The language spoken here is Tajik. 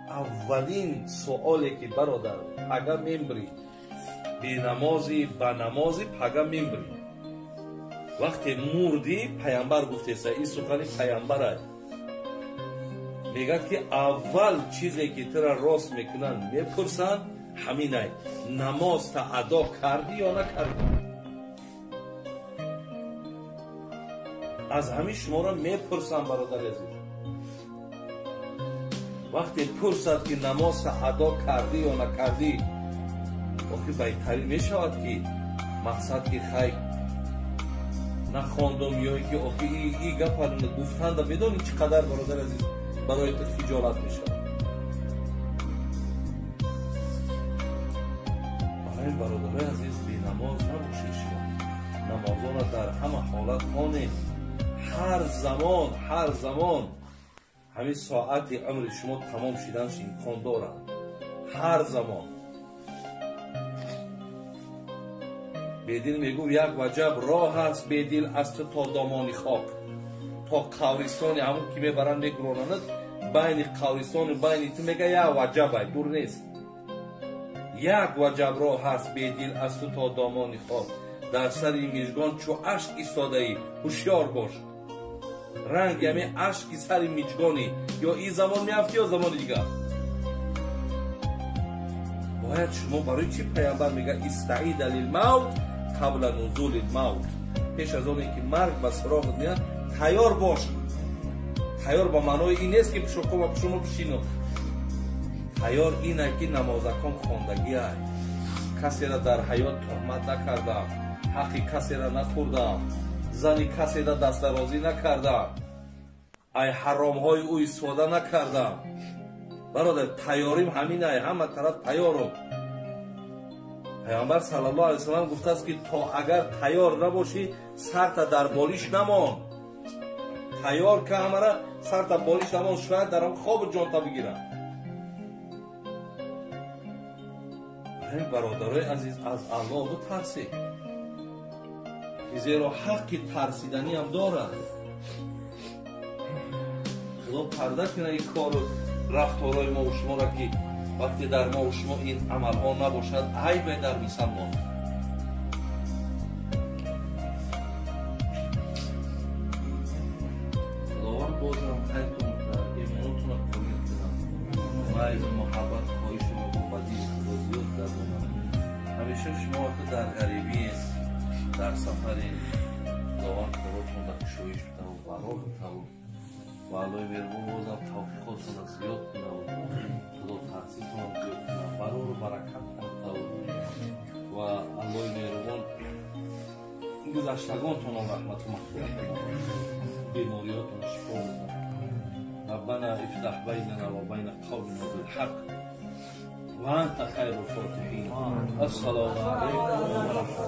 Аввалин суоле ки бародар пага мембрӣ, бенамозӣ ба намозӣ пага мембрӣ. Вақте мурдӣ, паямбар гуфтеса, ин сухани паямбарай. Мегӯяд ки аввал чизе ки тура рост мекунанд, мепурсанд, ҳаминай: намозта адо кардӣ ё накардӣ? Аз ҳамин шуморо мепурсам, бародари азиз. Вақте пурсад ки намозта адо кардӣ ё накардӣ, охи байтарин мешавад ки мақсад ки хай нахондум ё ки охи и гапа гуфтанда медонӣ чӣ қадар, бародари азиз, барои ту хиҷолат мешавад. Барои бародарои азиз, бенамоз набошед шумо. Намозонро дар ҳама ҳолат хонед. Ҳар замон, ҳар замон ҳамин соати умри шумо тамом шиданаш имкон дорад. Ҳар замон. Бедил мегӯфт як ваҷаб роҳ аст бедил аз ту то домони хок, то қабристони ҳамон ки мебаранд мегуронанд, байни қабристону байни ту мега як ваҷаб ай, дур нест. Як ваҷаб роҳ аст бедил аз ту то домони хок, дар сари мижгон чу ашк истодаӣ, ҳушёр бош. Ранги ҳамин ашки сари мижгонӣ ё ин замон меафти ё замони дигар. Бояд шумо барои чӣ паямбар мега истаида лилмавт қабла нузули лмавт, пеш аз оне ки марг ба суроғат меяд тайёр бош. Тайёр ба маънои ин нест ки пушоқо шумо пишино. Тайёр ина ки намозакон хондагиай, касера дар ҳаёт туҳмат накардам, ҳаққи касера нахӯрдам, зани касера дастдарозӣ накардам, ай ҳаромҳои ӯ истифода накардам. Бародар, тайёрим ҳаминай, ҳама тараф тайёрум. Паямбар саллаллоҳу алайҳи васаллам гуфтааст ки то агар тайёр набошӣ, сарта дар болиш намон. Тайёр ка ҳамара, сарта болиш намон, шояд дар ҳам хобу ҷонта бигирам. Барои бародарои азиз, аз Аллоҳ битарсед, зеро ҳаққи тарсиданиам дорад. Худо парда кунад ин кору рафторҳои мову шуморо, ки вақте дар мову шумо ин амалҳо набошад, айбе дар мусалмон. Худованд бозам хайртон кунад, имонотонро комил кунад, майзу муҳаббат хоҳи шумо ба дини Худо зиёд гардонад. Ҳамеша шумо вақте дар ғарибиед, дар сафаред, Худованд коротон дар кушоиш битаву барор битаву ва Аллоҳи меҳрубон бозам тавфиқотонро зиёд кунаву Худо таҳсилтонро зиёд кунад, барору баракат кунад ва Аллоҳи меҳрубон гузаштагонтонро раҳмату мағфират кунад, бемориётонро шифо кунад. Раббана ифтаҳ байнана ва байна қавмина билҳақ ва анта хайрул фотиҳин. Ассалому алайкум ва раҳматуллоҳ.